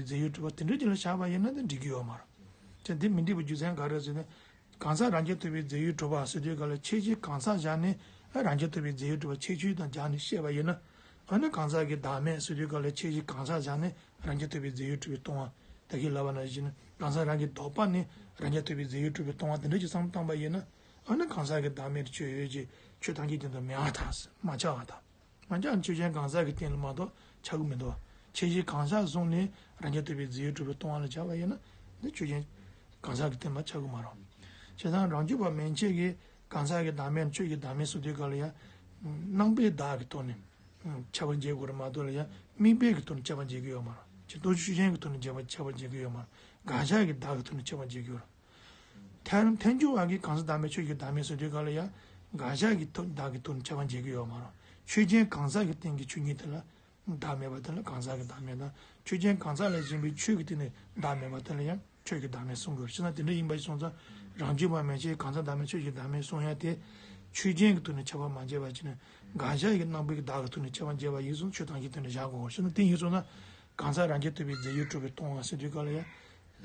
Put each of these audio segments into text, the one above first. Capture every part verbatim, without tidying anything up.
རྫས་ཡོད་གྲུབ་པ་དེ་འདྲ་ཅིག་ལ་བཞག་པ་ཡིན་ན་དེ་འགྲིག་གི་ཡོད་མ་རེད། ཅེས་འདི་མི་འགྲིག་པའི་རྒྱུ་མཚན་ག་རེ་ཟེར་ན། གང་ཟག་རང་རྐྱ་ཐུབ་པའི་རྫས་ཡོད་གྲུབ་པ་ཟེར་དུས་སྐབས་ལ་ཁྱད་ཆོས་གང་ཟག་བཞག་ནས་རང་རྐྱ་ཐུབ་པའི་རྫས་ཡོད་གྲུབ་པ་ཁྱད་ཆོས་དང་སྦྱར་ནས་བཤད་པ་ཡིན་ན། ཨ་ནི་གང་ཟག་གི་བདག་མེད་ཟེར་དུས་སྐབས་ལ་ཁྱད་ཆོས་གང་ཟག་བཞག་ནས་རང་རྐྱ་ཐུབ་པའི་རྫས་ཡོད་གྲུབ་པས་སྟོང་བ། ད་གིན་ལབ་པ་ནང་བཞིན་གང་ཟག་རང་གི་ལྡོག་པ་ནི་རང་རྐྱ་ཐུབ་པའི་རྫས་ཡོད་གྲུབ་པས་སྟོང་བ་དེ་འདྲ་ཅིག་བསམ་བཏང་པ་ཡིན་ན། ཨ་ནི་གང་ཟག་གི་བདག་མེད་དུ་ཆོས་ཡོད་ཅེས་ཆོས་ཐམས་ཅད་ཀྱི་སྟེང་དུ་མེད་པར་ཐལ། མ་ཁྱབ་པར་ཐལ། མ་ཁྱབ་ན་ཆོས་ཅན་གང་ཟག་གི་སྟེང་ལ་མ་གཏོགས་ཁྱབ་ཀྱི་མི་འདུག་ཁྱད་ཆོས་གང་ཟག་བཟུང་ནས་རང་རྐྱ་ཐུབ་པའི་རྫས་ཡོད་གྲུབ་པས་སྟོང་བ་ལ་བྱ་བ་ཡིན་ན་འདི་ཆོས་ཅན་གང་ཟག་གི་སྟེང་ལ་ཁྱབ་ཀྱི་མ་རེད། བྱས་ཙང་རང་རྒྱུད་པ་མན་ཆད་ཀྱིས་གང་ཟག་གི་བདག་མེད་ཆོས་ཀྱི་བདག་མེད་ཟེར་དུས་སྐབས་ལ་ཡང་། སྣང་བའི་བདག་གི་ཐོག་ནས་ཁྱབ་པ་འབྱེད་དགོས་རེད་མ་གཏོགས་ལ་ཡང་དམིགས་པའི་གི་ཐོག་ནས་ཁྱབ་པ་འབྱེད་ཀྱི་ཡོད་མ་རེད། ཅེས་རྟོགས་ཆོས་ཅན་གྱི་ཐོག་ནས་ཁྱབ་པ་ཁྱབ་པ་འབྱེད་ཀྱི་ཡོད་མ་རེད། དགག་བྱ་གི་བདག་གི་ཐོག་ནས་ཁྱབ་པ་འབྱེད་ཀྱི་ཡོད་རེད། ཐལ་ཐལ་འགྱུར་བ་གིས་གང་ཟག་བདག་མེད་ཆོས་ཀྱི་བདག་མེད་ཟེར་དུས་སྐབས་ལ་ཡང་དགག་བྱ་གི་ཐོག་བདག་གི་ཐོག་ནས་ཁྱབ་པ་འབྱེད་ཀྱི་ཡོད་མ་རེད། ཆོས་ཅན་གང་ཟག་གི་སྟེང་གི་ཆོས་ཉིད་དེ་ལ་བདག་མེད་པ་དེ་ལ་གང་ཟག་གི་བདག་མེད་དང་ཆོས་ཅན་གང་ཟག་ལ་གཞན་པའི་ཆོས་ཀྱི་སྟེང་ནས་བདག་མེད་པ་དེ་ལ་ཡང་ཆོས་ཀྱི་བདག་མེད་གསུང་དགོས་རེད། ཅེས་ན་དེ་འདྲ་ཡིན་པ་ཞིག་སོང་ཙང་རང་རྒྱུད་པ་མན་ཆད་གང་ཟག་བདག་མེད་ཆོས་ཀྱི་བདག་མེད་གསུང་ཡ་དེ་ཆོས་ཅན་གྱི་ཐོག་ནས་ཁྱབ་པ་མ་བྱས་པ་ཅིག་ནས་དགག་བྱ་ཡི་སྣང་བའི་བདག་གི་ཐོག་ནས་ཁྱབ་པ་འབྱེད་པ་ཡིན་ཙང་ཆོས་ཐམས་ཅད་དེ་འདྲ་བཞག་དགོས་རེད། ཅེས་ན་དེ་ཡིན་སོང་ན་གང་ཟག་རང་རྐྱ་ཐུབ་པའི་རྫས་ཡོད་གྲུབ་པས་སྟོང་བ་ཟེར་དུས་སྐབས་ལ་ཡང་།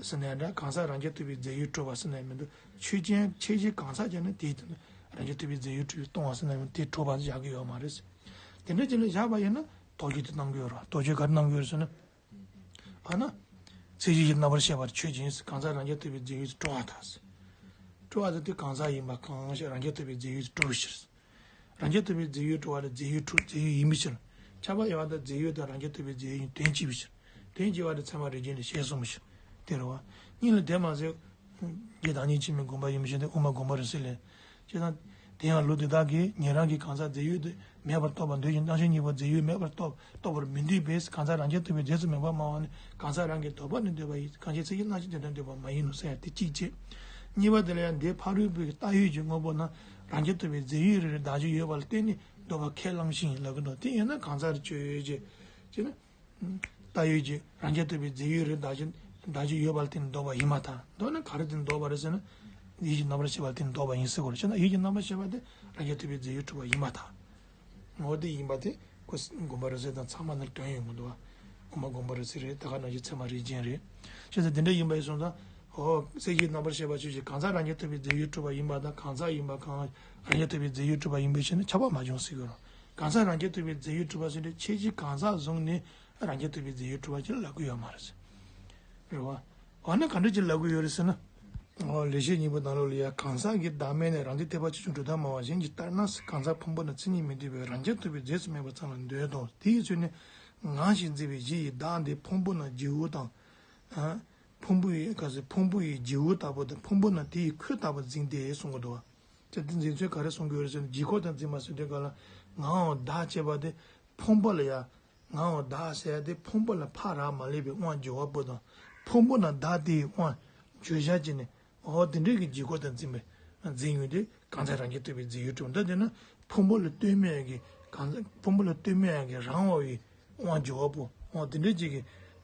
ཟེར་ནའི་འདྲ་གང་ཟག་རང་རྐྱ་ཐུབ་པའི་རྫས་ཡོད་གྲུབ་པ་ཟེར་ནའི་མི་འདུག་ཆོས་ཅན་ཁྱད་ཆོས་གང་ཟག་ཅན་ནི་དེའི་སྟེང་ནས་རང་རྐྱ་ཐུབ་པའི་རྫས་ཡོད་གྲུབ་པས་སྟོང་བ་ཟེར་ནའི་དེ་གྲུབ་པ་བཞག་གི་ཡོད་མ་རེད། དེ་འདྲ་ཅིག་ལ་བཞག་པ་ཡིན་ན་དོགས་གཅོད་དེ་གནང་གི་ཡོད་རེད། དོགས་གཅོད་ག་རེ་གནང་གི་ཡོད་རེད་ཟེར་ན། ཨ་ན། མཚན་གཞི་བཞིའི་རྣམ་པར་ཤེས་པ་ཆོས་ཅན། གང་ཟག་རང་རྐྱ་ཐུབ་པའི་རྫས་ཡོད་གྲུབ་པར་ཐལ། གྲུབ་པ་ཟེར་དུས་གང་ཟག་ཡིན་པ་གང་ཞིག་རང་རྐྱ་ཐུབ་པའི་རྫས་ཡོད་གྲུབ་པའི་ཕྱིར། རང་རྐྱ་ཐུབ་པའི་རྫས་ཡོད་གྲུབ་པ་ལ་རྫས་ཡོད་གྲུབ་རྫས་ཡོད་ཡིན་པའི་ཕྱིར། ཁྱབ་པ་ཡོད་པ་དང་རྫས་ཡོད་དང་རང་རྐྱ་ཐུབ་པའི་རྫས་ཡོད་གཉིས་དོན་གཅིག་པའི་ཕྱིར། དོན་གཅིག་པ་དེ་ཚད་མ་རིགས་ཅན་ལས་གཞན་གསུངས་པའི་ཕྱིར། དེ་རེད་བ། གཉིས་ལ་དེ་མ་ཟད། རྒྱུ་བདག་ཉིད་ཕྱི་མའི་དགོངས་པ་ཡིན་པའི་ཕྱིར་ཏེ། དབུ་མ་དགོངས་པ་རིགས་གསལ་ལས། ཅེས་དང་། དེ་ཡང་ལུགས་དེ་དག་གིས་ཉན་རང་གིས་གང་ཟག་རྫས་ཡོད་དུ་མེད་པར་རྟོགས་པར་འདོད་ཅིང་རྣམ་ཤེས་གཉིས་པོ་རྫས་ཡོད་མེད་པར་རྟོགས་རྟོགས་པར་མི་འདོད་པས་གང་ཟག་རང་རྐྱ་ཐུབ་པའི་རྫས་སུ་མེད་པར་སྨྲ་བ་ནི་གང་ཟག་རང་གི་ལྡོག་པ་ནི་འདོད་པ་ཡིན། གང་ཕྱིར་མཚན་གཞི་རྣམ་ཤེས་དོན་དམ་འདོད་པ་མ་ཡིན་ནོ་ཟེར་ཡ་དེ་གཅིག་བྱས། གཉིས་པ་དེ་ལ་ཡང་འདིར་ཕ་རོལ་པོའི་བཏགས་ཡོད་ཀྱི་དངོས་པོ་རྣམས་རང་རྐྱ་ཐུབ་པའི་རྫས་ཡོད་རེ་རེ་བདག་ཅིག་ཡོད་པ་ལ་བརྟེན་ནས་ལྡོག་པ་ཁས་བླངས་ཤིང་ལབ་ཀྱི་འདུག་དེ་ཡིན་ན་གང་ཟག་རེ་ཆོས་ཅན། ཅེས་ན། བཏགས་ཡོད་ཀྱི་རང་རྐྱ་ཐུབ་པའི་རྫས་ཡོད་རེ་བདག་ཅིག་བདག་ཅིག་ཡོད་པ་ལ་བརྟེན་ནས་ལྡོག་པ་ཡིན་པར་ཐལ། མདོར་ན་ག་རེ་བརྟེན་ནས་ལྡོག་པ་རེད་ཟེར་ན། ཡིད་ཀྱི་རྣམ་པར་ཤེས་པ་ལ་བརྟེན་ནས་ལྡོག་པ་ཡིན་ཟེར་དགོས་རེད། བྱས་ན་ཡིད་ཀྱི་རྣམ་པར་ཤེས་པ་དེ་རང་རྐྱ་ཐུབ་པའི་རྫས་ཡོད་གྲུབ་པ་ཡིན་པར་ཐལ། འོ་དེ་ཡིན་པ་དེ་ཁོ་དགོངས་པ་རིགས་གསལ་དང་ཚང་མ་ནང་དོན་ཡོང་གི་འདུག་བ། དབུ་མ་དགོངས་པ་རིགས་གསལ་རེད། ད་ག་ནང་བཞིན་ཚད་མ་རིགས་ཅན་རེད། བྱས་ཙང་དེ་འདྲ་ཡིན་པ་ཡིན་སོང་ཙང་། འོ། མཚན་གཞིའི་རྣམ་པར་ཤེས་པ་ཆོས་ཅན་གང་ཟག་རང་རྐྱ་ཐུབ་པའི་རྫས་ཡོད་གྲུབ་པ་ཡིན་པ་དང་གང་ཟག་ཡིན་པ་གང་རང་རྐྱ་ཐུབ་པའི་རྫས་ཡོད་གྲུབ་པ་ཡིན་པའི་ཕྱིར་ན་ཁྱབ་པ་མ་བྱུང་ཟེར་གྱི་རེད། གང་ཟག་རང་རྐྱ་ཐུབ་པའི་རྫས་ཡོད་གྲུབ་པ་ཟེར་དུས་ཁྱད་ཆོས་གང་ཟག་བཟུང་ནས་རང་རྐྱ་ཐུབ་པའི་རྫས་ཡོད་གྲུབ་པ་ཅིག་ལབ་ཀྱི་ཡོད་མ་རེད། རེད་བ། འོ་ན་ག་འདྲ་ཅིག་ལབ་ཀྱི་ཡོད་རེད་ཟེར་ན། འོ། ལེགས་བཤད་སྙིང་པོ་ནང་ལོགས་ལ་ཡང་གང་ཟག་གི་བདག་མེད་ནི་རང་དོན་ཐེག་པ་ཆེ་ཆུང་གྲུབ་མཐའ་སྨྲ་བ་གཞན་གྱི་ལྟར་སྣང་སྲིད་གང་ཟག་ཕུང་པོ་རྣམས་མཚན་ཉིད་མི་མཐུན་པས་རང་རྐྱ་ཐུབ་པའི་རྫས་སུ་མེད་པ་ཙམ་ལ་འདོད་དོ། དེའི་ཚུལ་ནི། ངང་ཞིང་འཛིན་པའི་གཞི་ཡི་བདག་འདི་ཕུང་པོ་རྣམས་བྱེའུ་དང་། ཕུང་པོ་ཡི་ག་ཟེར་ཕུང་པོ་ཡི་བྱེའུ་ལྟ་བུ་དང་ཕུང་པོ་རྣམས་དེ་ཡི་ཁུ་ལྟ་བུར་འཛིན་ཏེ་གསུང་གི་འདུག་བ། ཅེས་དེ་འཛིན་ཚུལ་ག་རེ་གསུང་གི་ཡོད་རེད་ཟེར་ན། ལྗིད་ཁོག་དང་འཛིན་པ་ཟེར་དུས་སྐབས་ལ་ངའམ་བདག་ཅེས་པ་དེ་ཕུང་པོ་ལ་ཡ། ངའམ་བདག་ཟེར་ཡ་དེ་ཕུང་པོ་ལ་ཕར་རག་མ་ལས་པའི་དབང་འབྱོར་བ་པོ་དང་ཕུང་པོ་རྣམས་བདག་དེ་ཡི་དབང་བརྗོད་བྱ་བྱས་ནས། འོ་དེ་འདྲའི་གི་ལྗིད་ཁོག་དང་འཛིན་པའི་འཛིན་ཡུལ་དེ་གང་ཟག་རང་རྐྱ་ཐུབ་པའི་རྫས་ཡོད་གྲུབ་པ་འདི་དེ་ནི་ཕུང་པོ་ལ་ལྟོས་མེད་ཀྱི་གང་ཟག་ཕུང་པོ་ལ་ལྟོས་མེད་ཀྱི་རང་དབང་བའི་དབང་འབྱོར་བ་པོ། འོ་དེ་འདྲའི་ཅིག་གི་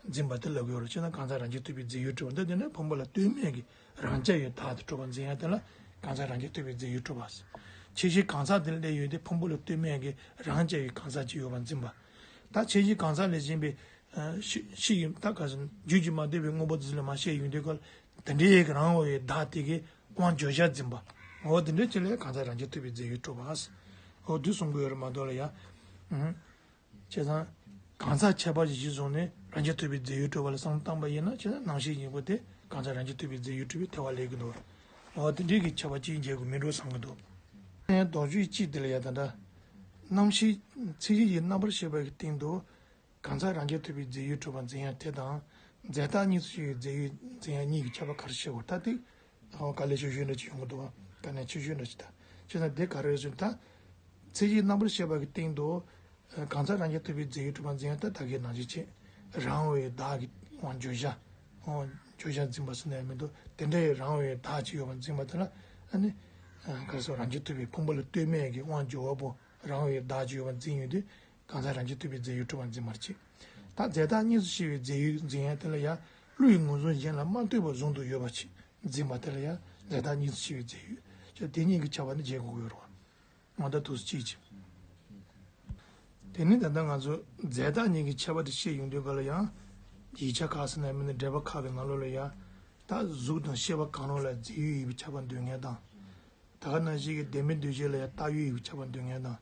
འཛིན་པ་དེ་ལབ་ཀྱི་ཡོད་རེད། ཅེས་ན་གང་ཟག་རང་རྐྱ་ཐུབ་པའི་རྫས་ཡོད་གྲུབ་པ་འདི་དེ་ནི་ཕུང་པོ་ལ་ལྟོས་མེད་ཀྱི་རང་རྐྱ་བའི་བདག་དེ་གྲུབ་པར་འཛིན་ཡ་དེ་ལ་གང་ཟག་རང་རྐྱ་ཐུབ་པའི་རྫས་ཡོད་གྲུབ་པ། ཁྱད་ཆོས་གང་ཟག་དེ་ལ་སླེབས་ཡོད་དེ་ཕུང་པོ་ལ་ལྟོས་མེད་ཀྱི་རང་རྐྱ་བའི་གང་ཟག་ཅིག་ཡོད་པར་འཛིན་པ། ད་ཁྱད་ཆོས་གང་ཟག་ལས་གཞན་པའི། ཕྱི་ཕྱི་ཡི་ད་ག་ཟེར་རྒྱུད་ཀྱིས་མ་བསྡུས་པའི་དངོས་པོ་དེ་ཚོ་ལ་མ་བཤད་ཡོང་དུས་སྐབས་དེ་འདྲའི་ཡི་གི་རང་དབང་བའི་བདག་དེ་གི་དབང་བརྗོད་བྱར་འཛིན་པ། འོ་དེ་འདྲའི་ཅིག་ལ་གང་ཟག་རང་རྐྱ་ཐུབ་པའི་རྫས་ཡོད་གྲུབ་པ། འོ་དེ་གསུང་གི་ཡོད་རེད་མ་གཏོགས་ལ་ཡ། ཨུམ། བྱས་ཙང་། གང་ཟག་ཁྱད་པར་ཅན་གཞི་བཟུང་ནས་རང་རྐྱ་ཐུབ་པའི་རྫས་ཡོད་གྲུབ་པ་ལ་བསམ་བློ་བཏང་པ་ཡིན་ན་བྱས་ཙང་རྣམ་ཤེས་སྙིང་པོ་དེ་གང་ཟག་རང་རྐྱ་ཐུབ་པའི་རྫས་ཡོད་གྲུབ་པའི་ཐལ་བ་སླེབས་ཀྱི་འདུག་འོ་དེ་འདྲའི་གི་ཁྱད་པར་ཅན་འབྱེད་དགོས་མིན་འགྲོ་བསམ་གྱི་འདུག་ཡང་དོགས་གཅོད་གཅིག་དེ་ལ་ཡ་ད་ལྟ། རྣམ་ཤེས་མཚན་གཞི་ཡི་རྣམ་པར་ཤེས་པ་གི་སྟེང་དུ། གང་ཟག་རང་རྐྱ་ཐུབ་པའི་རྫས་ཡོད་གྲུབ་པར་འཛིན་ཡ་དེ་དང་། རྫས་བདག་གཉིས་སུ་ཕྱེ་བའི་རྫས་ཡོད་འཛིན་ཡ་གཉིས་ཀྱི་ཁྱད་པར་ག་རེ་ཕྱེ་དགོས། ད་དེ་ཧོ་དཀའ་ལས་ཆེ་ཤོས་འདྲ་ཅིག་ཡོང་གི་འདུག་བ། དཀའ་གནད་ཆེ་ཤོས་འདྲ་ཅིག་ད། བྱས་ཙང་དེ་ག་རེ་རེད་ཟེར་ན་ད། མཚན་གཞིའི་རྣམ་པར་ཤེས་པ་གི་སྟེང་དུ། གང་ཟག་རང་རྐྱ་ཐུབ་པའི་རྫས་ཡོད་གྲུབ་པར་འཛིན་ཡ་ད་ད་གའི་ནང་བཞིན་བྱས། རང་དབང་བའི་བདག་གི་དབང་བརྗོད་བྱ། དབང་བརྗོད་བྱ་འཛིན་པ་ཟེར་ན་ཡང་མི་འདུག་དེ་འདྲའི་རང་དབང་བའི་བདག་ཅིག་ཡོད་པར་འཛིན་པ་དེ་ལ། ཨ་ནི། ག་རེ་ཟེར་རང་རྐྱ་ཐུབ་པའི་ཕུང་པོ་ལ་ལྟོས་མེད་ཀྱི་དབང་འབྱོར་བ་པོ་རང་དབང་བའི་བདག་ཅིག་ཡོད་པར་འཛིན་ཡོང་དུས། གང་ཟག་རང་རྐྱ་ཐུབ་པའི་རྫས་ཡོད་གྲུབ་པར་འཛིན་པར་བྱེད། ད་རྫས་བདག་གཉིས་སུ་ཕྱེ་བའི་རྫས་ཡོད་འཛིན་ཡ་དེ་ལ་ཡང་བློ་ཡི་ངོས་བཟུང་གཞན་ལ་མ་ལྟོས་པར་གཟུང་དུ་ཡོད་པ་ཅིག་འཛིན་པ་དེ་ལ་ཡང་རྫས་བདག་གཉིས་སུ་ཕྱེ་བའི་རྫས་ཡོད་ཅེས་དེ་གཉིས་ཀྱི་ཁྱད་པར་ནི་འབྱེད་དགོས་ཀྱི་ཡོད་རེད་བ། ང་ད་དུས་སུ་གཅིག་ཅིག་དེ་ནི་ད་ལྟ་ང་ཚོ་རྫས་བདག་གཉིས་ཀྱི་ཁྱད་པར་དེ་བཤད་ཡོང་དུས་ག་ལ་ཡང་། ཡིག་ཆ་ཁག་ཟེར་ན་མིན་ན་འགྲེལ་པ་ཁག་གི་ནང་ལོགས་ལ་ཡ། ད་གཟུགས་དང་ཤེས་པ་གང་རུང་ལ་རྫས་ཡོད་ཡིན་པའི་ཁྱབ་པ་འདོད་མཁན་དང་། ད་ག་ནང་བཞིན་གྱི་བདེན་མེད་འདུ་བྱེད་ལ་ཡ་བཏགས་ཡོད་ཡིན་པའི་ཁྱབ་པ་འདོད་མཁན་དང་།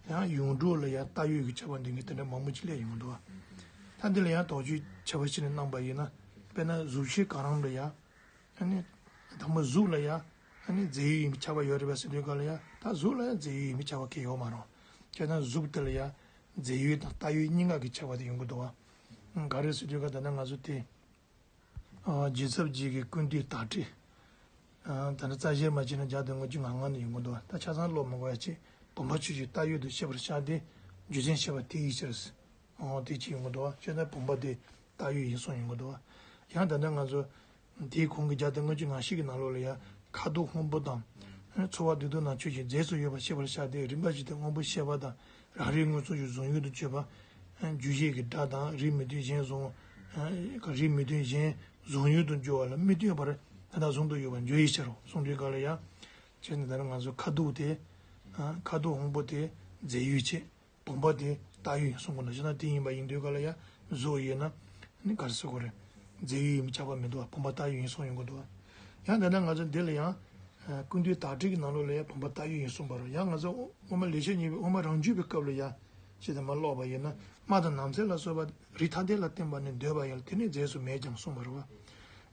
ཡང་ཡོངས་གྲུབ་ལ་ཡ་བཏགས་ཡོད་ཡིན་པའི་ཁྱབ་པ་འདོད་མཁན་དེ་འདྲ་མང་པོ་ཅིག་སླེབས་ཡོང་གི་འདུག་བ། ད་འདི་ལ་ཡང་དོགས་གཅོད་ཁྱད་པར་ཕྱེ་ནས་གནང་པ་ཡིན་ན། དཔེར་ན་གཟུགས་ཤེས་གང་རུང་ལ་ཡ། ཨ་ནི། དང་པོ་གཟུགས་ལ་ཡ། ཨ་ནི་རྫས་ཡོད་ཡིན་པའི་ཁྱབ་པ་ཡོད་རེད་པ་ཟེར་དུས་ག་ལ་ཡ། ད་གཟུགས་ལ་ཡ་རྫས་ཡོད་ཡིན་པའི་ཁྱབ་པ་གང་ཡང་ཡོད་མ་རེད། བྱས་ཙང་གཟུགས་དེ་ལ་ཡ། རྫས་ཡོད་དང་བཏགས་ཡོད་གཉིས་ཀ་གི་ཁྱབ་པ་དེ་ཡོང་གི་འདུག་བ། ག་རེ་ཟེར་དུས་ག་ད་ལྟ་ང་ཚོ་དེ། ཨ། རྗེས་ཚབ་རྗེས་ཀྱི་ཀུན་བཏུས་བརྡ་སྤྲོད། ཨ། ད་ནི་རྩ་ཤེར་མ་བྱས་ན་བརྒྱ་དང་ལྔ་བཅུ་ང་ལྔ་ནས་ཡོང་གི་འདུག་ད་ཆ་ཚང་ཀློག་མི་དགོས་ཡ་ཆེད་བུམ་པ་ཆོས་ཅན་བཏགས་ཡོད་དུ་ཤེས་པར་བྱ་སྟེ། རྒྱུ་མཚན་བཤད་པ་དེའི་ཕྱིར། ཨོ་དེ་ཅི་ཡོང་གི་འདུག་བ། བྱས་ན་བུམ་པ་དེ་བཏགས་ཡོད་ཡིན་གསུངས་ཡོང་གི་འདུག་བ། ཡང་ད་ལྟ་ང་ཚོ་དེའི་གོང་གི་བརྒྱ་དང་ལྔ་བཅུ་ང་བཞི་གི་ནང་ལོགས་ལ་ཡང་ཁ་དོག་སྔོན་པོ་དང་། ཚོར་བ་བདེ་སྡུག་རྣམས་ཆོས་ཅན་རྫས་སུ་ཡོད་པར་ཤེས་པར་བྱ་སྟེ། རིམ་པ་བཞིན་དུ་སྔོན་པོ་ཤེས་པ་དང་། རང་རིག་དངོས་སུ་ཞིག་གཟུང་ཡུལ་དུ་གྱུར་པ། རྒྱུ་གཞན་གྱི་སྒྲ་དང་རིགས་མི་མཐུན་གཞན་གཟུང་། རིགས་མི་མཐུན་གཞན་གཟུང་ཡུལ་དུ་གྱུར་པ་ལ་མི་མཐུན་པར་ད་ལྟ་གཟུང་དུ་ཡོད་པར་འགྱུར་བའི་ཕྱིར་རོ་གསུངས་དུས་ག་ལ་ཡ། བྱས་ནས་ད་ནི་ང་ཚོ་ཁ་དོག་དེ། ཁ་དོག་སྔོན་པོ་དེ་རྫས་ཡོད་བྱས། བུམ་པ་དེ་བཏགས་ཡོད་ཡིན་གསུང་གི་འདུག་བྱས་ན་དེ་ཡིན་པ་ཡིན་དུས་ག་ལ་ཡ། གཟུགས་ཡོད་ན། ནི་ག་རེ་ཟེར་དགོས་རེད། རྫས་ཡོད་ཡིན་པའི་ཁྱབ་པ་མི་འདུག་བ། བུམ་པ་བཏགས་ཡོད་ཡིན་གསུངས་ཡོང་གི་འདུག་བ། ཡང་ད་ལྟ་ང་ཚོ་འདི་ལ་ཡང་། ཀུན་བཏུས་བརྡ་སྤྲོད་ཀྱི་ནང་ལོགས་ལ་ཡང་བུམ་པ་བཏགས་ཡོད་ཡིན་གསུངས་པ་རེད། ཡང་ང་ཚོ་དབུ་མ་ལེགས་བཤད་སྙིང་པོའི་དབུ་མ་རང་རྒྱུད་པའི་སྐབས་ལ་ཡ། ཞེས་དེ་མ་ཀློག་པ་ཡིན་ན། སྨྲ་དང་ནམ་འཚེ་ལ་སོགས་པ་རིགས་ཐ་དད་ལ་བརྟེན་པ་ནི་འདོད་པ་ཡིན་ལ་དེ་ནི་རྫས་སུ་མེད་ཀྱང་གསུངས་པ་རེད་བ།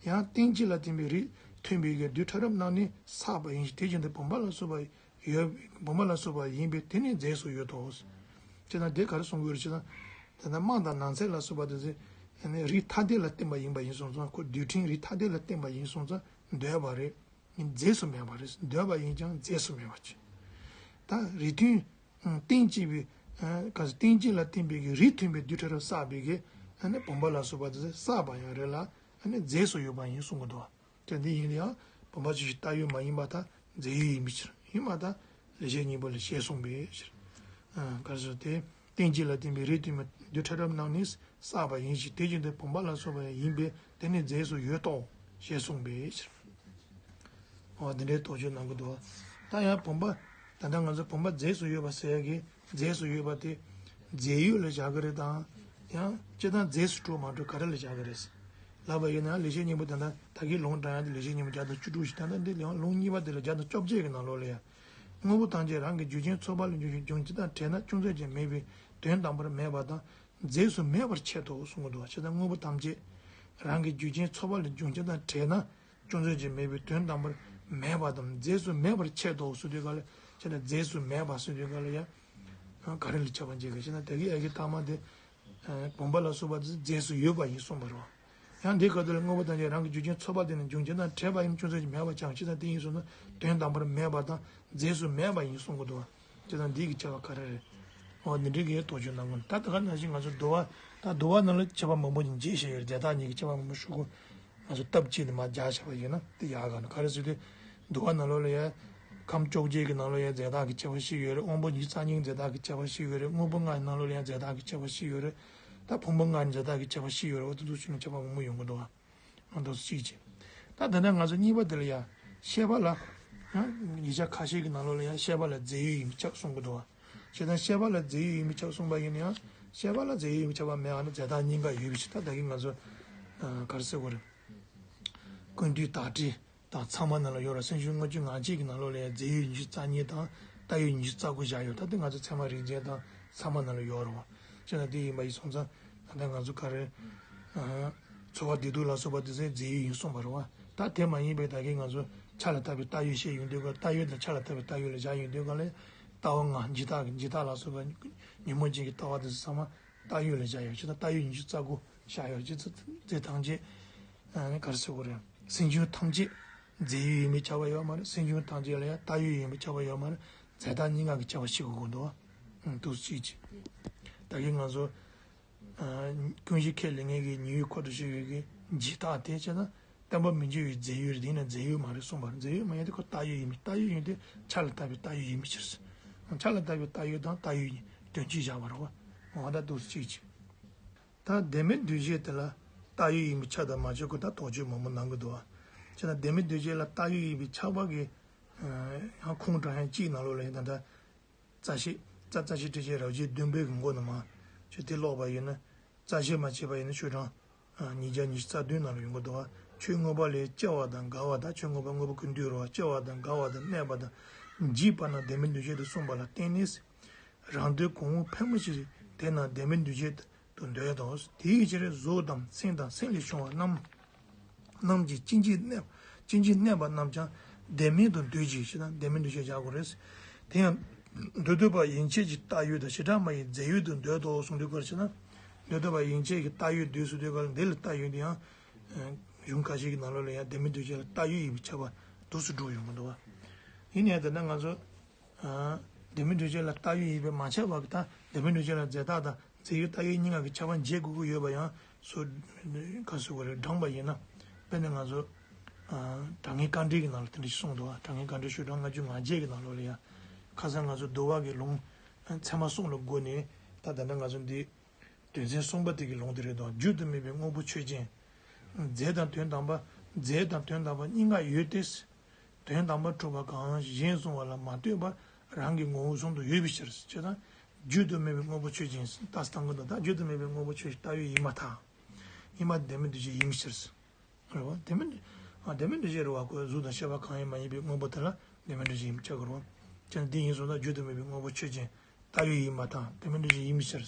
ཡང་རྟེན་གཅིག་ལ་བརྟེན་པའི་རིགས་མཐུན་པའི་རྡུལ་ཕྲ་རབ་རྣམས་ནི་བསགས་པ་ཡིན་ཞིང་དེ་བཞིན་དུ་བུམ་པ་ལ་སོགས་པ་ཡོད། བུམ་པ་ལ་སོགས་པ་ཡིན་པས་དེ་ནི་རྫས་སུ་ཡོད་དོ། ཅེ་ན་དེ་ག་རེ་གསུང་གི་ཡོད་རེད་ཅེ་ན། དེ་ན་སྨྲ་དང་ནམ་འཚེ་ལ་སོགས་པ་དེ་ཚོ་རིགས་ཐ་དད་ལ་བརྟེན་པ་ཡིན་པ་ཡིན་སོང་ཙང་ཁོ་རྡུལ་ཕྲན་རིགས་ཐ་དད་ལ་བརྟེན་པ་ཡིན་སོང་ཙང་འདོད་པ་རེད། རྫས་སུ་མེད་པ་རེད། འདོད་པ་ཡིན་ཀྱང་རྫས་སུ་མེད་པ་ཅིག་ད་རིགས་མཐུན། རྟེན་གཅིག་པའི། ག་ཚོད་རྟེན་གཅིག་ལ་བརྟེན་པའི་གི་རིགས་མཐུན་པའི་རྡུལ་ཕྲ་རབ་བསགས་པའི་གི། ཨ་ནི་བུམ་པ་ལ་སོགས་པ་དེ་ཚོ་བསགས་པ་ཡང་རེད་ལ། ཨ་ནི་རྫས་སུ་ཡོད་པ་ཡིན་གསུང་གི་འདུག་བ། དེ་འདི་ཡིན་ཡང་བུམ་པ་ཆོས་ཅན་བཏགས་ཡོད་མ་ཡིན་པར་ཐལ། རྫས་ཡོད་ཡིན་པའི་ཕྱིར། ཡིན་པར་ཐལ། ལེགས་བཤད་སྙིང་པོ་ལ་ཞེས་གསུངས་པའི་ཕྱིར། ག་རེ་ཟེར་དེ། རྟེན་གཅིག་ལ་བརྟེན་པའི་རིགས་མཐུན་པའི་རྡུལ་ཕྲ་རབ་རྣམས་ནི་བསགས་པ་ཡིན་ཞིང་དེ་བཞིན་དུ་བུམ་པ་ལ་སོགས་པ་ཡང་ཡིན་པས་དེ་ནི་རྫས་སུ་ཡོད་དོ། ཞེས་གསུངས་པའི་ཕྱིར། འོ་འདི་འདྲའི་དོགས་གཅོད་གནང་གི་འདུག་ད་ཡང་བུམ་པ། ད་ལྟ་ང་ཚོ་བུམ་པ་རྫས་སུ་ཡོད་པ་ཟེར་ཡ་གི་རྫས་སུ་ཡོད་པ་དེ། རྫས་ཡོད་ལ་བཞག་གི་རེད་དམ། ཡང་སྤྱིར་བཏང་རྫས་སུ་གྲུབ་མ་གྲུབ་ག་རེ་ལ་བཞག་གི་རེད། ལབ་པ་ཡིན་ན་ལེགས་བཤད་སྙིང་པོ་ད་ལྟ་ད་གིན་ལུང་དྲངས་ཡ་དེ་ལེགས་བཤད་སྙིང་པོ་བརྒྱ་དང་བཅུ་དྲུག་ཞིག་ད་ལྟ་འདི་ལུང་གཉིས་པ་དེ་ལ་བརྒྱ་དང་བཅོ་བརྒྱད་ཀྱི་ནང་ལོགས་ལ་ཡ། དངོས་པོ་ཐམས་ཅད་རང་གི་རྒྱུ་ཅན་ཚོགས་པ་ལས་འབྱུང་ཞིང་འབྱུང་སྤྱི་དང་བྲལ་ན་ཅུང་ཟད་ཀྱང་མེད་པས་དོན་དམ་པར་མེད་པ་དང་རྫས་སུ་མེད་པར་ཆད་དོ་གསུང་གི་འདུག་བ། བྱས་ཙང་དངོས་པོ་ཐམས་ཅད་རང་གི་རྒྱུ་ཅན་ཚོགས་པ་ལས་འབྱུང་སྤྱི་དང་བྲལ་ན། ཅུང་ཟད་ཀྱང་མེད་པའི་དོན་དམ་པར་མེད་པ་དང་རྫས་སུ་མེད་པར་ཆད་དོ་ཟེར་དུས་ག་ལ། བྱས་ན་རྫས་སུ་མེད་པ་ཟེར་དུས་ག་ལ་ཡང་། ག་རེ་ལ་ཁྱབ་པ་འབྱེད་དགོས་ཞེ་ན་དེ་གི་ཡ་གི་ཐ་མ་དེ། བུམ་པ་ལ་སོགས་པ་དེ་རྫས་སུ་ཡོད་པ་ཡིན་གསུངས་པ་རེད་བ། ཡང་འདིའི་སྐབས་དེ་ལ་དངོས་པོ་ཐམས་ཅད་རང་གི་རྒྱུ་ཅན་ཚོགས་པ་དེ་ནི་འབྱུང་སྤྱི་དང་བྲལ་བ་ཡིན་ཅུང་ཟད་ཀྱང་མེད་པ་ཀྱང་ཅི་ཙམ་དེ་ཡིན་གསུངས་ན་དོན་དམ་པར་མེད་པ་དང་རྫས་སུ་མེད་པ་ཡིན་གསུང་གི་འདུག་བ། ཅི་ཙམ་འདིའི་གི་ཁྱབ་པ་ག་རེ་རེད། འོ་འདི་འདྲའི་གི་དོགས་གཅོད་གནང་གི་འདུག་ད་ད་ག་ནང་བཞིན་ང་ཚོ་འདུལ་བ། ད་འདུལ་བ་ནང་ལ་ཁྱད་པར་མང་པོ་ཞིག་འབྱེད་བཞག་ཡོད་རེད། རྫས་བཏགས་གཉིས་ཀྱི་ཁྱད་པར་མང་པོ་ཞུ་གི་ང་ཚོ་སྟབས་གཅིག་ཏུ་མར་སྦྱར་བཞག་པ་ཡིན་ན་དེ་ཡག་ག་ན་ག་རེ་ཟེར་དུས། འདུལ་བ་ནང་ལོགས་ལ་ཡང་། ཁམས་བཅོ་བརྒྱད་ཀྱི་ནང་ལོགས་ཡང་རྫས་བཏགས་ཀྱི་ཁྱད་པར་ཞིག་ཡོད་རེད། དབང་པོ་ཉི་ཤུ་རྩ་གཉིས་རྫས་བཏགས་ཀྱི་ཁྱད་པར་ཞིག་ཡོད་རེད། དངོས་པོ་ལྔ་ནང་ལོགས་ལ་ཡང་རྫས་བཏགས་ཀྱི་ཁྱད་པར་ཞིག་ཡོད་རེད། ད་ཕུང་པོ་ལྔ་རྫས་བཏགས་ཀྱི་ཁྱད་པར་ཞིག་ཡོད་རེད། འོ་དེ་ཚོ་ནི་ཁྱད་པར་མང་པོ་ཡོང་གི་འདུག་ཨ། འོ་འདུག་སེ་གཅིག་བྱས། ད་དེ་ནས་ང་ཚོ་གཉིས་པ་དེ་ལ་ཡང་། ཤེས་པ་ལ། ཡང་། ཡིག་ཆ་ཁ་ཤས་ཀྱི་ནང་ལོགས་ལ་ཡང་ཤེས་པ་ལ་རྫས་ཡོད་ཡིན་པའི་ཁྱབ་གསུང་གི་འདུག་ཨ། བྱས་ཙང་ཤེས་པ་ལ་རྫས་ཡོད་ཡིན་པའི་ཁྱབ་གསུངས་པ་ཡིན་ན་ཡང་། ཤེས་པ་ལ་རྫས་ཡོད་ཡིན་པའི་ཁྱབ་པ་མེད་པ་ནི་རྫས་བཏགས་གཉིས་ཀ་ཡོད་པའི་ཕྱིར། ད་ད་གིན་ང་ཚོ། ག་རེ་ཟེར་དགོས་རེད། ཀུན་བཏུས་བརྡ་སྤྲོད་དང་ཚད་མ་ནང་ལ་ཡོད་རེད། སེམས་བྱུང་ལྔ་བཅུ་ང་གཅིག་གི་ནང་ལོགས་ལ་ཡང་རྫས་ཡོད་ཉི་ཤུ་རྩ་གཉིས་དང་བཏགས་ཡོད་ཉི་ཤུ་རྩ་དགུ་བཞག་ཡོད། ད་དེ་ང་ཚོ་ཚད་མ་རིགས་འཛིན་དང་ཚད་མ་ནང་ལ་ཡོད་རེད་བ། བྱས་ན་དེ་ཡིན་པ་ཡིན་སོང་ཙང་ད་ལྟ་ང་ཚོ་ག་རེ། ཚོར་བ་བདེ་སྡུག་ལ་སོགས་པ་དེ་ཚོ་རྫས་ཡོད་ཡིན་གསུངས་པ་རེད་བ། ད་དེ་མ་ཡིན་པའི་ད་གིན་ང་ཚོ་ཆ་ལ་བཏགས་པའི་བཏགས་ཡོད་བཤད་ཡོང་དུས་ག་བཏགས་ཡོད་དང་ཆ་ལ་བཏགས་པའི་བཏགས་ཡོད་ལ་བཞག་ཡོང་དུས་ག་ལ་ལྟ་བ་ལྔ་འཇིག་ལྟ་གི་འཇིག་ལྟ་ལ་སོགས་པ་ཉོན་མོངས་ཅན་གྱི་ལྟ་བ་དེ་ཚོ་ཚང་མ། བཏགས་ཡོད་ལ་བཞག་ཡོད་ཅེ་ན་བཏགས་ཡོད་ཉི་ཤུ་རྩ་དགུ་བཞག་ཡོད་ཅེ་ཚོ་རྫས་ཐམས་ཅད། ཨ་ནི་ག་རེ་ཟེར་དགོས་རེད། སེམས་བྱུང་ཐམས་ཅད་རྫས་ཡོད་ཡིན་པའི་ཁྱབ་པ་ཡོད་མ་རེད། སེམས་བྱུང་ཐམས་ཅད་ལ་ཡང་བཏགས་ཡོད་ཡིན་པའི་ཁྱབ་པ་ཡོད་མ་རེད། རྫས་བཏགས་གཉིས་ཀ་གི་ཁྱབ་པ་ཤེས་དགོས་ཀྱི་འདུག་བ། ཨང་། འདུག་སེ་གཅིག་བྱས། ད་གིན་ང་ཚོ། ཨ། ཀུན་གཞི་ཁས་ལེན་མཁན་གྱི་ཉེ་བའི་ཁོ་ཐག་ཆོད་ཡོད་ཀྱི་འཇིག་ལྟ་དེ་བྱས་ན། བརྟན་པ་མི་འགྱུར་བའི་རྫས་ཡོད་རེད། དེ་ཡིན་ན་རྫས་ཡོད་མ་རེད་གསུངས་པ་རེད། རྫས་ཡོད་མ་ཡིན་དེ་ཁོ་བཏགས་ཡོད་ཡིན་པས་བཏགས་ཡོད་ཡིན་དེ་ཆ་ལ་བཏགས་པའི་བཏགས་ཡོད་ཡིན་པའི་ཕྱིར། ཆ་ལ་བཏགས་པའི་བཏགས་ཡོད་དང་བཏགས་ཡོད་གཉིས་དོན་གཅིག་བཞག་པ་རེད་བ། འོ་ད་འདུག་སེ་གཅིག་བྱས། ད་བདེན་མེད་འདུ་བྱེད་དེ་ལ་བཏགས་ཡོད་ཡིན་པའི་ཁྱབ་དང་མ་ཁྱབ་ཀྱི་ད་དོགས་གཅོད་མང་པོ་གནང་གི་འདུག་བ། བྱས་ན་བདེན་མེད་འདུ་བྱེད་ལ་བཏགས་ཡོད་ཡིན་པའི་ཁྱབ་པ་གི། ཡང་ཁུངས་དྲངས་ཡ་གཅིག་ནང་ལོགས་ལ་ཡིན་ད་ལྟ། རྩ་ཤེ། རྩ། རྩ་ཤེ་ཊཱིཀ་ཆེན་རབ་བྱེད་བདུན་པའི་གི་མགོ་ནས་མར། ཁྱོད་དེ་ཀློག་པ་ཡིན་ན། རྩ་ཤེ་མ་བྱས་པ་ཡིན་ན་ཆོས་དྲང་ ཉིས་བརྒྱ་ཉི་ཤུ་རྩ་བདུན་ནང་ལ་ཡོང་གི་འདུག་བ། ཆོས་མངོན་པ་ལས་སྐྱེ་བ་དང་འགག་པ་དང་། ཆོས་མངོན་པ་དངོས་པོ་ཀུན་བཏུས་རོ། སྐྱེ་བ་དང་འགག་པ་དང་གནས་པ་དང་འཇིག་པ་རྣམས་ལྡན་མིན་འདུ་བྱེད་དུ་གསུངས་པ་ལ་བརྟེན་ནས། རང་དོན་གོང་འོག་ཕལ་མོ་ཆེ་དེ་རྣམས་ལྡན་མིན་འདུ་བྱེད་དུ་འདོད་དོ། དེའི་ཕྱིར་གཟུགས་དང་སེམས་དང་སེམས་ལས་བྱུང་བ་རྣམས། རྣམས་ཀྱི་སྐྱེ་འཇིག་གནས། སྐྱེ་འཇིག་གནས་པ་རྣམས་ཀྱང་ལྡན་མིན་དུ་འདོད་ཅིང་ཞེ་ན། ལྡན་མིན་འདུ་བྱེད་བཞག་དགོས་རེད། དེ་ཡང་མདོ་སྡུད་པ་ཡན་ཆད་ཀྱི་བཏགས་ཡོད་དང་བྱེ་བྲག་སྨྲ་བའི་རྫས་ཡོད་དུ་འདོད་དོ་གསུངས་དུས་སྐབས་ཞེ་ན། མདོ་སྡུད་པ་ཡན་ཆད་ཀྱི་བཏགས་ཡོད་འདོད་ཟེར་དུས་སྐབས་ལ་འདི་ལ་བཏགས་ཡོད་དེ་ཡང་། གཞུང་ཁ་ཤས་ཀྱི་ནང་ལོགས་ལ་ཡང་ལྡན་མིན་འདུ་བྱེད་ལ་བཏགས་ཡོད་ཡིན་པས་ཁྱབ་པ་འདུག་སེ་འགྲོ་ཡོང་གི་འདུག་བ། ཡིན་ནའི་ད་ལྟ་ང་ཚོ། ལྡན་མིན་འདུ་བྱེད་ལ་བཏགས་ཡོད་ཡིན་པས་མ་ཁྱབ་པ་གི་ད་ལྡན་མིན་འདུ་བྱེད་ལ་རྫས་བཏགས་དང་རྫས་ཡོད་བཏགས་ཡོད་གཉིས་ཀ་གི་ཁྱབ་པ་འབྱེད་དགོས་ཀྱི་ཡོད་པ་ཡང་སོ། ག་ཟེར་དགོས་རེད། བགྲངས་པ་ཡིན་ན། དཔེར་ན་ང་ཚོ། དྲང་ངེས་དཀའ་འགྲེལ་གྱི་ནང་ལ་དེ་འདྲ་ཞིག་གསུངས་འདུག་བ། དྲང་ངེས་དཀའ་འགྲེལ་ཤོག་གྲངས་ལྔ་བཅུ་ང་བརྒྱད་ཀྱི་ནང་ལོགས་ལ་ཡང་། ཁ་སང་ང་ཚོ་འདུལ་བ་གི་ལུང་། ཚད་མ་གསུམ་ལ་བགོས་ནས་ད་ད་ལྟ་ང་ཚོ་འདི། དོན་ཚན་གསུམ་པ་དེ་གི་ལུང་དེ་རེད་དོ། རྒྱུ་དུ་མེད་པའི་དངོས་པོ་ཆོས་ཅན། རྫས་དང་དོན་དམ་པ། རྫས་དང་དོན་དམ་པ་གཉིས་ཀ་ཡོད་དེ། དོན་དམ་པར་གྲུབ་པ་གང་གཞན་གསུམ་པ་ལ་མ་ལྟོས་པར་རང་གི་ངོ་བོ་བཟུང་དུ་ཡོད་པའི་ཕྱིར། ཅེས་དང་། རྒྱུ་དུ་མེད་པའི་དངོས་པོ་ཆོས་ཅན། ད་སྟངས་ཀུན་དང་ད་རྒྱུ་དུ་མེད་པའི་དངོས་པོ་ཆོས་ཅན་བཏགས་ཡོད་ཡིན་པར་ཐལ། ཡིན་པ་ལྡན་མིན་འདུ་བྱེད་ཡིན་པའི་ཕྱིར། རེད་བ། ལྡན་མིན། ཨ། ལྡན་མིན་འདུ་བྱེད་རེད་བ། ཁོའི་གཟུགས་དང་ཤེས་པ་གང་ཡང་མ་ཡིན་པའི་དངོས་པོ་དེ་ལ་ལྡན་མིན་འདུ་བྱེད་ཡིན་པས་ཁྱབ་དགོས་རེད་བ། ཅེས་ན་འདི་ཡིན་སོང་ཙང་རྒྱུ་དུ་མེད་པའི་དངོས་པོ་ཆོས་ཅན། བཏགས་ཡོད་ཡིན་པར་ཐལ། ལྡན་མིན་འདུ་བྱེད་ཡིན་པའི་ཕྱིར།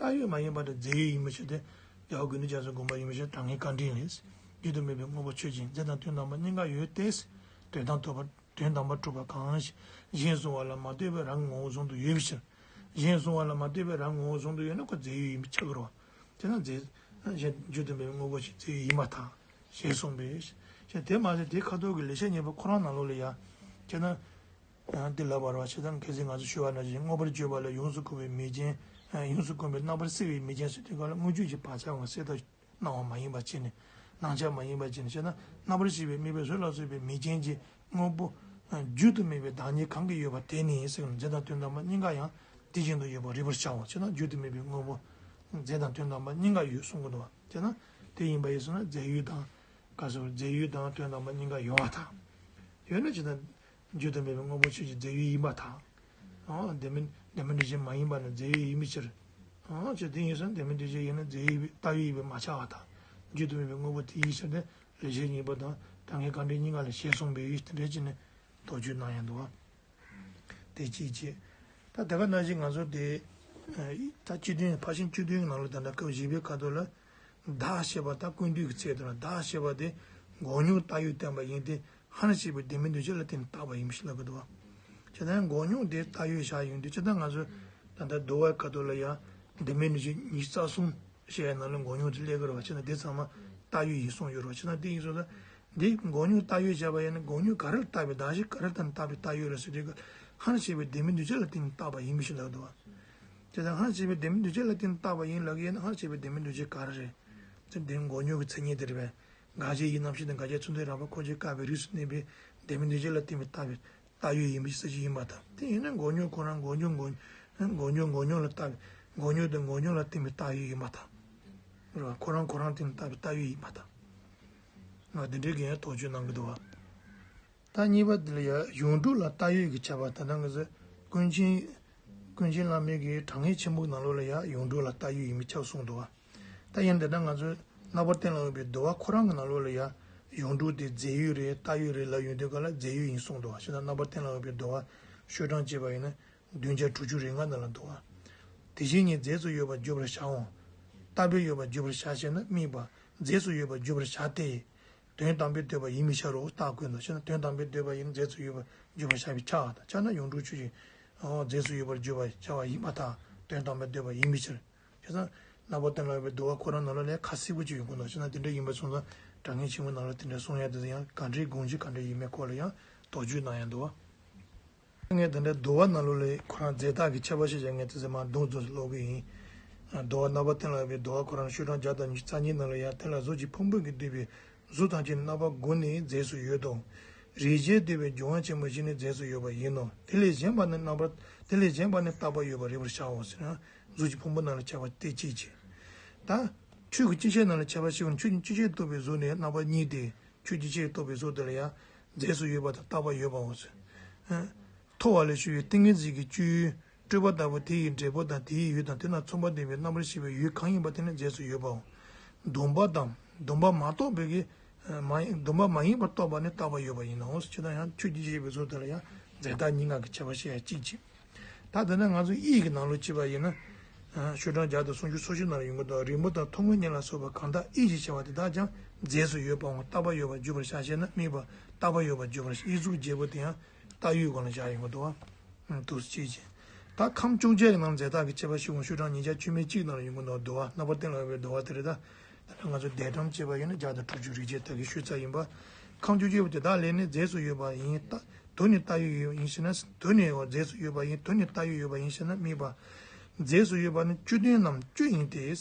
བཏགས་ཡོད་མ་ཡིན་པ་དང་རྫས་ཡོད་ཡིན་པའི་ཕྱིར་ཏེ། རྒྱལ་བ་དགེ་འདུན་རྒྱ་མཚོའི་དགོངས་པ་ཡིན་པའི་ཕྱིར། དྲང་ངེས་དཀའ་འགྲེལ་ལས། རྒྱུ་དུ་མེད་པའི་དངོས་པོ་ཆོས་ཅན། རྫས་དང་དོན་དམ་པ་གཉིས་ཀ་ཡོད་དེ། དོན་དམ་རྟོགས་པ། དོན་དམ་པར་གྲུབ་པ་གང་ཞིག་གཞན་གསུམ་པ་ལ་མ་ལྟོས་པའི་རང་གི་ངོ་བོ་བཟུང་དུ་ཡོད་པའི་ཕྱིར། གཞན་གསུམ་པ་ལ་མ་ལྟོས་པའི་རང་གི་ངོ་བོ་བཟུང་དུ་ཡོད་ན་ཁོ་རྫས་ཡོད་ཡིན་པས་ཁྱབ་དགོས་རེད་བ། དེས་ན་རྫས། གཞན་རྒྱུ་དུ་མེད་པའི་དངོས་པོ་ཞིག་རྫས་ཡོད་ཡིན་པར་ཐལ། ཞེས་གསུངས་པས། ཞེས་དེ་མ་ཟད་དེའི་ཁ་ཐོག་གི་ལེགས་བཤད་སྙིང་པོ་ཁོ་རང་ནང་ལོགས་ལ་ཡང་། དེས་ན། ཡང་འདི་ལབ་པ་རེད་བ། ཇི་ལྟར་གལ་སྲིད་ང་ཚོས་ཞུ་བ་ནང་བཞིན་མངོན་པར་བརྗོད་པ་ལ་ཡོངས་སུ་གོམས་པའི་མིང་ཅན། ཡོངས་སུ་གོམས་པའི་རྣམ་པར་སེལ་བའི་མིང་ཅན་ཟེར་དུས་སྐབས་ལ་དངོས་རྒྱུད་ཀྱི་བག་ཆགས་ཀྱང་གསལ་ཐག་སྣང་བ་མ་ཡིན་པ་བྱས་ནས། སྣང་ཆ་མ་ཡིན་པ་བྱས་ནས་བཤད་ན། རྣམ་པར་ཤེས་པའི་དམིགས་པའི་བཟོ་ལ་སོགས་པའི་མིང་ཅན་གྱི་དངོས་པོ། རྒྱུ་དུ་མེད་པའི་བདག་ཉིད་གང་གིས་ཡོད་པ་དེ་ནི་ཟེར་ན། རྫས་དང་དོན་དམ་པ་གཉིས་ཀ་ཡང་དེ་བཞིན་དུ་ཡོད་པར་རིག་པར་བྱའོ། ཅེ་ན་རྒྱུ་དུ་མེད་པའི་དངོས་པོ། རྫས་དང་དོན་དམ་པ་གཉིས་ཀ་ཡོད་གསུང་གི་འདུག་བ། དེས་ན་དེ་ཡིན་པ་ཡིན་ཟེར་ན་རྫས་ཡོད་དང་། ག་ཟེར། རྫས་ཡོད་དང་དོན་དམ་པ་གཉིས་ཀ་ཡོད་པར་ཐལ། ཡོད་ན་ཇི་ལྟར། རྒྱུ་དུ་མེད་པའི་དངོས་པོ་ཆོས་ཅན་རྫས་ཡོད་ཡིན་པར་ཐལ། ཨང་། ལྡན་མིན། ལྡན་མིན་འདུ་བྱེད་མ་ཡིན་པ་ནི་རྫས་ཡོད་ཡིན་པའི་ཕྱིར། ཨང་། ཅེས་དེ་ཡིན་ཟེར་ན་ལྡན་མིན་འདུ་བྱེད་ཡིན་ན་རྫས་ཡོད་པའི་བཏགས་ཡོད་ཡིན་པས་མ་ཁྱབ་པར་ཐལ། རྒྱུ་དུ་མེད་པའི་དངོས་པོ་དེའི་ཕྱིར་ཏེ། ལེགས་བཤད་སྙིང་པོ་དང་དྲང་ངེས་དཀའ་འགྲེལ་གཉིས་ཀ་ལ་ཞེས་གསུངས་པས་དེ་འདྲ་བྱས་ནས་དོགས་གཅོད་གནང་ཡང་འདུག་བ། དེ་གཅིག་བྱས། ད་དེ་ག་ནང་བཞིན་ང་ཚོ་དེ། ད་སྤྱི་དོན། ཕར་ཕྱིན་སྤྱི་དོན་གྱི་ནང་ལ་ད་ལྟ་སྐབས་བཞི་པའི་ཁ་ཐོག་ལ། བདག་ཞེས་པ་ད་ཀུན་བཏུས་ཀྱི་ཚད་དུ་ལ། བདག་ཞེས་པ་དེ་འགོག་སྙོམས་བཏགས་ཡོད་བསྟན་པ་ཡིན་ཏེ། སྔར་བཤད་པའི་ལྡན་མིན་འདུ་བྱེད་ལ་བརྟེན་ནས་བཏགས་པ་ཡིན་པ་ཞིག་ལབ་ཀྱི་འདུག་བ། བྱས་ཙང་འགོག་སྙོམས་དེ་བཏགས་ཡོད་བཞག་ཡོང་དུས། བྱས་ཙང་ང་ཚོས་ད་ལྟ་འདུལ་བའི་ཁ་ཐོག་ལ་ཡང་ལྡན་མིན་འདུ་བྱེད་ཉི་ཤུ་རྩ་གསུམ་བཤད་ཡ་ནང་ལ་འགོག་སྙོམས་དེ་སླེབས་ཀྱི་རེད་བ། བྱས་ན་དེ་ཚང་མ་བཏགས་ཡོད་ཡིན་གསུངས་ཡོད་རེད་བ། བྱས་ན་དེ་ཡིན་སོང་ཙང་། འདི་འགོག་སྙོམས་བཏགས་ཡོད་བྱས་པ་ཡིན་ན། འགོག་སྙོམས་ག་རེ་ལ་བཏགས་པའི། བདག་གཞན་ག་རེ་ལ་བཏགས་པའི་བཏགས་ཡོད་རེད་ཟེར་དུས། སྔར་བཤད་པའི་ལྡན་མིན་འདུ་བྱེད་ལ་བརྟེན་ནས་བཏགས་པ་ཡིན་པ་ཞིག་ལབ་འདུག་བ། དེ་ལྟར་སྔར་བཤད་པའི་ལྡན་མིན་འདུ་བྱེད་ལ་བརྟེན་ནས་བཏགས་པ་ཡིན་ལབ་ཀྱི་ཡིན་ན། སྔར་བཤད་པའི་ལྡན་མིན་འདུ་བྱེད་ག་རེ་རེད། དེ་འདི་འགོག་སྙོམས་ཀྱི་མཚན་ཉིད་དེ་རེད་པས། དགག་བྱའི་ཡུལ་རྣམ་ཤེས་དང་དགག་བྱའི་ཚུལ་འདི་རགས་པ་ཁོ་ཆོས་བཀག་པའི་རིགས་སུ་གནས་པའི་ལྡན་མིན་འདུ་བྱེད་ལ་བརྟེན་པའི་བཏགས་པའི་བཏགས་ཡོད་ཡིན་པའི་ས་བཅད་ཡིན་པར་ཐལ། དེ་ཡིན་ན་འགོག་སྙོམས་ཁོ་རང་འགོག་སྙོམས་འགོག་འགོག་སྙོམས་འགོག་སྙོམས་ལ་བཏགས་པའི། འགོག་སྙོམས་དེ་འགོག་སྙོམས་ལ་བརྟེན་པའི་བཏགས་ཡོད་ཡིན་པར་ཐལ། རེད་བ། ཁོ་རང་ཁོ་རང་བརྟེན་བཏགས་པའི་བཏགས་ཡོད་ཡིན་པར་ཐལ། ང་འདི་འདྲའི་གི་ཡང་དོགས་གཅོད་གནང་གི་འདུག་བ། ད་གཉིས་པ་འདི་ལ་ཡང་གཞུང་འབྲུ་ལ་བཏགས་ཡོད་ཀྱི་ཁྱབ་པ། ད་ལྟ་ང་ཚོས་ཀུན་མཁྱེན། ཀུན་མཁྱེན་བླ་མའི་གི་དྲང་ངེས་ཆེན་པོའི་ནང་ལོགས་ལ་ཡང་གཞུང་འབྲུ་ལ་བཏགས་ཡོད་ཡིན་པས་ཁྱབ་གསུངས་འདུག་བ། ད་ཡིན་ད་ལྟ་ང་ཚོས་རྣམ་པར་གཏན་ལ་དབབ་པའི་འདུལ་བ་ཁོ་རང་གི་ནང་ལོགས་ལ་ཡང་གཞུང་འབྲུ་དེ་རྫས་ཡོད་རེད། བཏགས་ཡོད་རེད་ལབ་ཡོང་དུས་སྐབས་ལ་རྫས་ཡོད་ཡིན་གསུངས་འདུག་བ། བྱས་ཙང་རྣམ་པར་གཏན་ལ་དབབ་པའི་འདུལ་བ་ཤོག་གྲངས་བྱས་པ་ཡིན་ན། བདུན་བརྒྱ་དྲུག་ཅུ་རེ་ལྔ་ནང་ལ་འདུག་བ། དེ་བཞིན་ཉིད་རྫས་སུ་ཡོད་པར་བརྗོད་པར་བྱའོ། བཏགས་པས་ཡོད་པར་བརྗོད་པར་བྱ་ཞེ་ན། དམིགས་པ། རྫས་སུ་ཡོད་པར་བརྗོད་པར་བྱ་སྟེ། དོན་དམ་པས་འདོད་པ་ཡིན་མིན་ཕྱིར་རོ། རྟགས་ཀུན་ཏུ་ཞེ་ན། དོན་དམ་པས་འདོད་པ་ཡིན་ན་རྫས་སུ་ཡོད་པར་བརྗོད་པར་བྱ་བའི་ཆ་དང་། ཆ་ན་གཞུང་འབྲུ་ཆོས་ཅན། ཨོ། རྫས་སུ་ཡོད་པར་བརྗོད་པར་བྱ་བ་ཡིན་པར་ཐལ། དོན་དམ་པས་འདོད་པ་ཡིན་མིན་ཕྱིར། བྱས་ཙང་རྣམ་པར་གཏན་ལ་དབབ་པའི་འདུལ་བ་ཁོ་རང་ནང་ལ་ལས་ཁ་གསལ་པོ་ཅིག་ཡོང་གི་འདུག་ཞེ་ན། དེ་འདྲ་ཡིན་པ་སོང་ཙང་དྲང་ངེས་ཆེན་པོའི་ནང་ལ་དེ་འདྲ་གསུང་ཡ་དེ་ཚོ་ཡང་ག་འདྲའི་དགོངས་གཞི་ག་འདྲ་ཡིན་མིན་སྐོར་ལ་ཡང་དོགས་གཅོད་གནང་ཡ་འདུག་བ། ངས་དེ་འདྲའི་འདུལ་བ་ནང་ལོགས་ལས་ཁོ་རང་རྫས་བཏགས་ཀྱི་ཁྱད་པར་ཤེས་བྱ་ངས་དེ་ཚོ་མར་མདུང་ཙམ་ཀློག་གི་ཡིན། འདུལ་བ་རྣམ་པར་གཏན་ལ་དབབ་པའི་འདུལ་བ་ཁོ་རང་ཤོག་གྲངས་བརྒྱ་དང་ཉི་ཤུ་རྩ་གཉིས་ནང་ལ་ཡང་། དེ་ལ་གཟུགས་ཀྱི་ཕུང་པོ་གིས་བསྡུས་པའི་གཟུགས་ཐམས་ཅད་རྣམ་པ་དགུ་ནི་རྫས་སུ་ཡོད་དོ། རེག་བྱའི་བསྡུས་པའི་སྦྱོར་བ་ཆེན་པོ་བཞི་ནི་རྫས་སུ་ཡོད་པ་ཡིན་ནོ། དེ་ལས་གཞན་པ་ནི་རྣམ་པར། དེ་ལས་གཞན་པ་ནི་བཏགས་པ་ཡོད་པར་རིག་པར་བྱའོ་ཟེར་ན། གཟུགས་ཀྱི་ཕུང་པོ་ནང་ལ་ཁྱབ་པ་སྟེ་གཅིག་བྱས། ད་ཆོས་ཀྱི་སྤྱི་བྱེ་ནང་ལ་ཁྱབ་པ་ཞིག་ཡིན་ན། ཆོས་ཀྱི་སྤྱི་བྱེ་རྟོགས་པའི་གཟུགས་ནི་རྣམ་པ་གཉིས་ཏེ། ཆོས་ཀྱི་སྤྱི་བྱེ་རྟོགས་པའི་གཟུགས་དེ་ལ་ཡང་རྫས་སུ་ཡོད་པ་དང་བཏགས་པ་ཡོད་པའོ་ཟེར། མཐོ་བ་ལས་ཞུ་བའི་ཏིང་ངེ་འཛིན་གྱི་སྤྱོད་ཡུལ་སྤྲོས་པ་ལྟ་བུ་དེ་ཡི་འབྲས་བུ་དང་། དེའི་ཡུལ་དང་། དེ་རྣམས་མཚུངས་པར་ལྡན་པའི་རྣམ་པར་ཤེས་པའི་ཡུལ་གང་ཡིན་པ་དེ་ནི་རྫས་སུ་ཡོད་པའོ། སྡོམ་པ་དང་སྡོམ་པ་མ་རྟོགས་པའི་གི་མ་ཡིན་སྡོམ་པ་མ་ཡིན་པར་རྟོགས་པ་ནི་བཏགས་པ་ཡོད་པ་ཡིན་ནོ། ཇི་ལྟར་ཡང་ཆོས་ཀྱི་དབྱེ་བའི་ཚུལ་དེ་ལ་ཡང་རྫས་བཏགས་གཉིས་སྔགས་ཀྱི་ཁྱད་པར་བཤད་ཡ་གཅིག་བྱས། ད་དེ་ནས་ང་ཚོ་དབྱིག་གི་ནང་ལོགས་བྱས་པ་ཡིན་ན། ཤོག་གྲངས་བརྒྱ་དང་སུམ་ཅུ་སོ་བཞི་ནང་ལ་ཡོང་གི་འདུག་རིང་པོ་དང་ཐུང་ངུ་གཉིས་ལ་སོགས་པ་གང་དག་དབྱིག་ཅེས་བྱ་བ་དེ་དག་ཀྱང་རྫས་སུ་ཡོད་པའམ་བཏགས་པ་ཡོད་པར་བརྗོད་པར་བྱ་ཞེ་ན། དམིགས་པ་བཏགས་པ་ཡོད་པར་བརྗོད་པར་བྱ། དབྱིག་གཟུགས་བརྗོད་པོ་དེ་ཡང་བཏགས་ཡོད་སྒང་ལ་བཞག་ཡོང་གི་འདུག་བ། འདུག་སེ་བྱས་ཀྱི། ད་ཁམས་བཅོ་བརྒྱད་ཀྱི་ནང་རྫས་བཏགས་ཀྱི་ཁྱད་པར་ཤེས་དགོས། ཤོག་གྲངས་ཉིས་བརྒྱ་བཅུ་མེད་གཅིག་ནང་ལ་ཡོང་གི་འདུག་བསྡུ་བ། རྣམ་པར་བསྟན་ལ་དབང་བའི་བསྡུ་བ་དེ་རེད་ད། ད་ལྟ་ང་ཚོ་འདས་གྲམ་བྱས་པ་ཡིན་ན་བརྒྱ་དང་དྲུག་ཅུ་རེ་བརྒྱད་ད་གིན་ཞུས་ཚར་ཡིན་པ། ཁམས་བཅོ་བརྒྱད་པོ་དེ་དག་ལས་ནི་རྫས་སུ་ཡོད་པ་ཡིན། ད་དུ་ནི་བཏགས་ཡོད་ཡིན་ཞེ་ན། དུ་ནི་རྫས་སུ་ཡོད་པ་ཡིན། དུ་ནི་བཏགས་ཡོད་ཡོད་པ་ཡིན་ཞེ་ན། དམིགས་པ། རྫས་སུ་ཡོད་པ་ནི་བཅུ་བདུན་ནམ་བཅུ་ཡིན་ཏེ།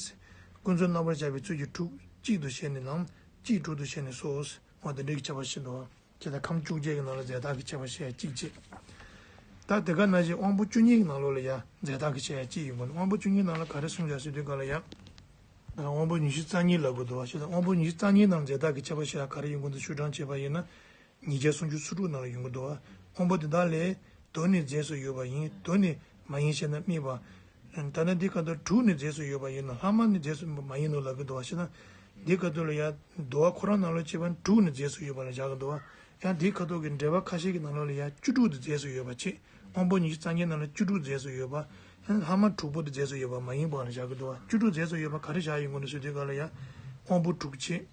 ཀུན་རྫོབ་རྣམ་པར་གཞག་པའི་ཚུལ་གྱིས་དྲུག་གཅིག་ཏུ་བྱས་ནས་ནམ་གཅིག་དྲུག་ཏུ་བྱས་ནས་སོ། འོ་དེ་འདྲའི་ཁྱད་པར་ཤེས་འདུག་བ། ཁྱེད་ད་ཁམས་བཅོ་བརྒྱད་ཀྱི་ནང་ལ་རྫས་བཏགས་ཀྱི་ཁྱད་པར་བཤད་ཡ་གཅིག་བྱས། ད་དེ་ག་ནང་བཞིན་དབང་པོ་བཅུ་གཉིས་ཀྱི་ནང་ལོགས་ལ་ཡ་རྫས་བཏགས་ཀྱི་བཤད་ཡ་གཅིག་ཡིན་དགོས་ན། དབང་པོ་བཅུ་གཉིས་ནང་ལ་ག་རེ་གསུངས་བཞག་ཟེར་དུས་ག་ལ་ཡ། དབང་པོ་ཉི་ཤུ་རྩ་གཉིས་ལབ་དགོས་འདུག་བ། ཞེས་དབང་པོ་ཉི་ཤུ་རྩ་གཉིས་ནང་རྫས་བཏགས་ཀྱི་ཁྱད་པར་བཤད་ཡ་ག་རེ་ཡིན་དགོས་འདུག་ཤོག་གྲངས་བྱས་པ་ཡིན་ན། ཉིས་བརྒྱ་སུམ་ཅུ་སོ་དྲུག་ནང་ལ་ཡོང་གི་འདུག་བ། དབང་པོ་དེ་དག་ལས་དུ་ནི་རྫས་སུ་ཡོད་པ་ཡིན། དུ་ནི་མ་ཡིན་ཞེ་ན། དམིགས་པ། ད་ནི་འདི་ཁ་ཐུག་དྲུག་ནི་རྫས་སུ་ཡོད་པ་ཡིན་ནོ། ལྷག་མ་ནི་རྫས་སུ་མ་ཡིན་ནོ་ལབ་ཀྱི་འདུག་བ། ཞེ་ན། འདི་ཁ་ཐུག་ལ་ཡ་བསྡུ་བ་ཁོ་རང་ནང་ལ་བྱས་པ་ནི་དྲུག་ནི་རྫས་སུ་ཡོད་པ་ལ་བཞག་གི་འདུག་བ། ཡང་འདི་ཁ་ཐུག་གི་འགྲེལ་པ་ཁ་ཤས་ཀྱི་ནང་ལོགས་ལ་ཡ་བཅུ་དྲུག་དེ་རྫས་སུ་ཡོད་པ་བྱས། དབང་པོ་ཉི་ཤུ་རྩ་གཉིས་ནང་ལ་བཅུ་དྲུག་རྫས་སུ་ཡོད་པ། ཡང་ལྷག་མ་དྲུག་པོ་དེ་རྫས་སུ་ཡོད་པ་མ་ཡིན་པ་ལ་བཞག་གི་འདུག་བ། བཅུ་དྲུག་རྫས་སུ་ཡོད་པ་ག་རེ་བཞག་ཡོང་གི་འདུག་ཟེར་དུས་ག་ལ་ཡ། དབང་པོ་དྲུག་བྱས།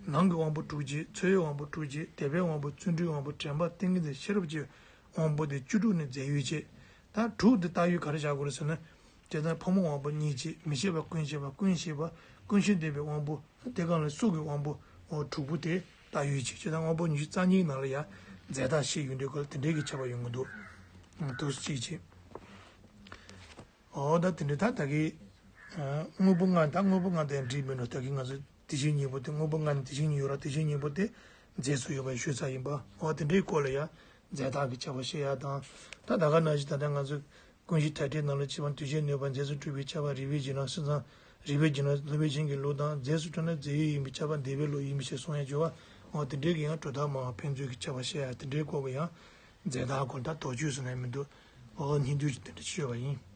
ནང་གི་དབང་པོ་དྲུག་བྱས། ཚོར་བའི་དབང་པོ་དྲུག་བྱས། དད་པའི་དབང་པོ། བརྩོན་འགྲུས་དབང་པོ། དྲན་པ། ཏིང་ངེ་འཛིན། ཤེས་རབ་བཅས་དབང་པོ་དེ་བཅུ་དྲུག་ནི་རྫས་ཡོད་བྱས། ད་དྲུག་དེ་བཏགས་ཡོད་ག་རེ་བཞག་དགོས་རེད་ཟེར་ན། དེ་ལྟར་ཕོ་མོ་དབང་པོ་གཉིས་བྱས། མི་ཤེས་པ་ཀུན་ཤེས་པ། ཀུན་ཤེས་པ། ཀུན་ཤེས་ལྡན་པའི་དབང་པོ། དེ་གང་ལ་གཟུགས་ཀྱི་དབང་པོ། འོ་དྲུག་པོ་དེ་བཏགས་ཡོད་བྱས། ཇི་ལྟར་དབང་པོ་ཉི་ཤུ་རྩ་གཉིས་ནང་ལ་ཡང་རྫས་བཏགས་བཤད་ཡོང་དུས་ག་ལ་དེ་འདྲའི་གི་ཁྱད་པར་ཡོང་གི་འདུག་དུ་གཅིག་བྱས། འོ་ད་དེ་འདྲའི་ད་ད་གི་དངོས་པོ་ལྔ། ད་དངོས་པོ་ལྔ་དེ་འགྲིག་མིན་འགྲོ། ད་གི་ང་ཚོ་དེ་བཞིན་གཉིས་པོ་དེ། དངོས་པོ་ལྔ་ནི་དེ་བཞིན་གཉིས་ཡོད་ར། དེ་བཞིན་གཉིས་པོ་དེ་རྫས་སུ་ཡོད་པ་ཞུས་ཚར་ཡིན་པ། འོ་དེ་འདྲའི་སྐོར་ལ་ཡང་རྫས་བཏགས་ཀྱི་ཁྱད་པར་བཤད་ཡ་དང་། ད་ད་ག་ནང་བཞིན་ད་ལྟ་ང་ཚོ་ཀུན་གཞི་མཐའ་བྲལ་ནང་ལ་བྱས་པ་དུས་གཞན་གནོད་པ་རྫས་སུ་གྲུབ་པའི་ཁྱབ་པ། རིགས་པའི་རྒྱུད་ལ་སེམས་ཙམ། རིགས་པའི་རྒྱུད་ལ་སློབ་དཔོན་གཞན་གྱི་ལུགས་དང་། རྫས་སུ་གྲུབ་ན་རྫས་ཡོད་ཡིན་པའི་ཁྱབ་པ། འདས་པའི་ལུགས་ཡིན་པའི་ཕྱིར་གསུངས་ཡ་བརྗོད་པ། འོ་དེ་འདྲའི་གི་ཡང་གྲུབ་མཐའ་སྨྲ་བ་ཕན་ཚུན་གྱི་ཁྱད་པར་བཤད་ཡ་དེ་འདྲའི་སྐོར་གྱི་ཡང་རྫས་བཏགས་སྐོར་ད་དོགས་གཅོད་ཟེར་ན་མི་འདུག་འོ་སྙིང་བསྡུས་ཀྱི་དེ་འདྲ་ཅིག་ཡོད་པ་ཡིན།